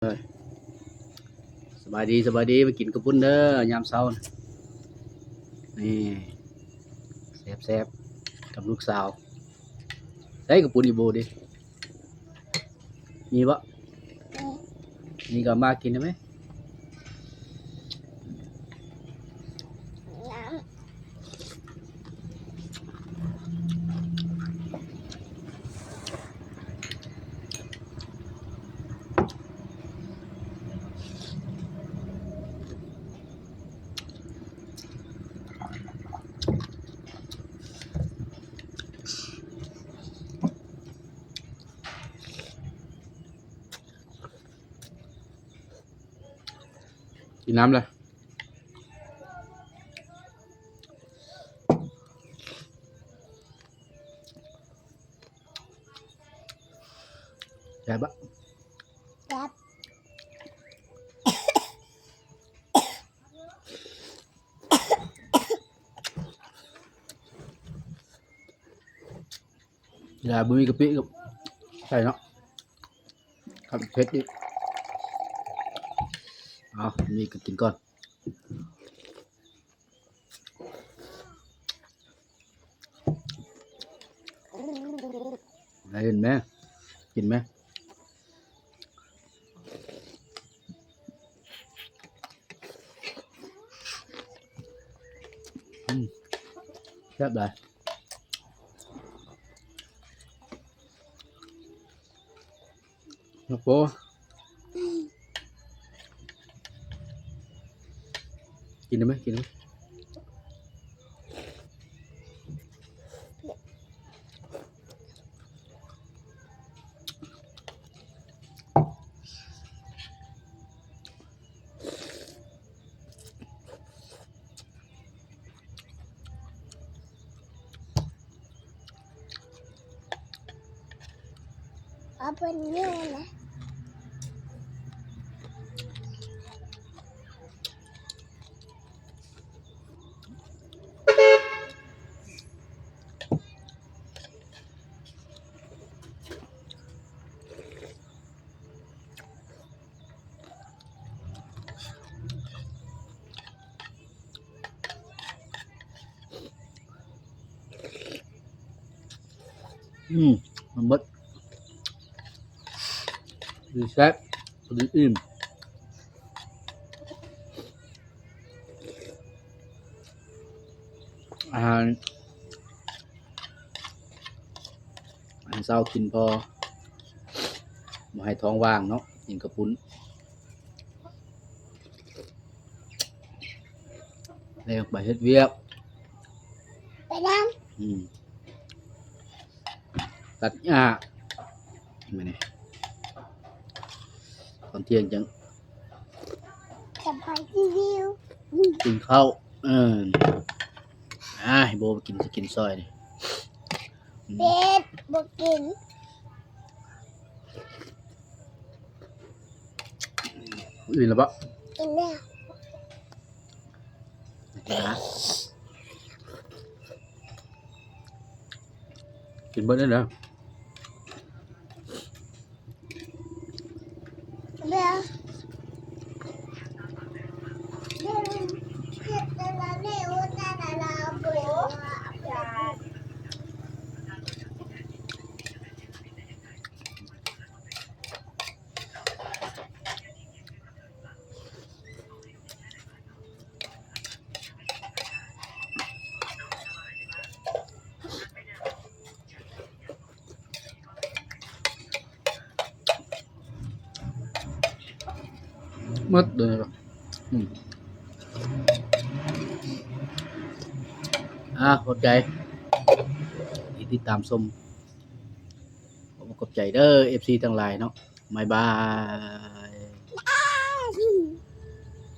ສະບາຍດີ ສະບາຍດີ ມາກິນເຂົ້າປຸ້ນເດີ ຍາມເຊົ້ານີ້ ແຊບໆ ກັບລູກສາວ. ໃສ່ເຂົ້າປຸ້ນອີ່ໂບເດ ມີບໍ່? ມີກໍເອົາມາກິນໄດ້ໄໝ? ກິນນ້ຳລະ. ແຊບບໍ່? ແຊບ. ເວລາບໍ່ມີກະປິກໍໃສ່ເນາະ ຄັນເຜັດອີກ. ເອົາ ມີກໍກິນກ່ອນ. ໄດ້ເຫັນແມ? ກິນແມ? ອືມ ແຊບຫຼາຍ. ໂອ້ໂຫ ກິນໄດ້ໄໝ? ກິນໄດ້ໄໝ? ເອົາເພິ່ນຢູ່ນະ. ອືມ ມັນເບິດ ດີແຊບ ພໍດີອີ່ມ. ອາຫານ ອາຫານເຊົ້າກິນພໍ ບໍ່ໃຫ້ທ້ອງວ່າງເນາະ ກິນເຂົ້າປຸ້ນ ແລ້ວໄປເຮັດວຽກ ໄປນຳ ອືມ ຕັດຫຍ້າ ມື້ນີ້ ຕອນທ່ຽງຈັ່ງ ສະບາຍດີວິວ ກິນເຂົ້າ ເອີ ອາ ໃຫ້ໂບກິນ ຊິກິນຊອຍນີ້ ອືມ ເປັດບໍ່ກິນ ອີ່ມແລ້ວບໍ່? ກິນແລ້ວ. ກິນເບິດເລີຍເດີ. Mứt rồi. ອ່າ ຂອບໃຈທີ່ຕິດຕາມຊົມ ຂອບໃຈເດີ ເອັຟຊີ ທັງຫຼາຍເນາະ ບາຍບາຍ.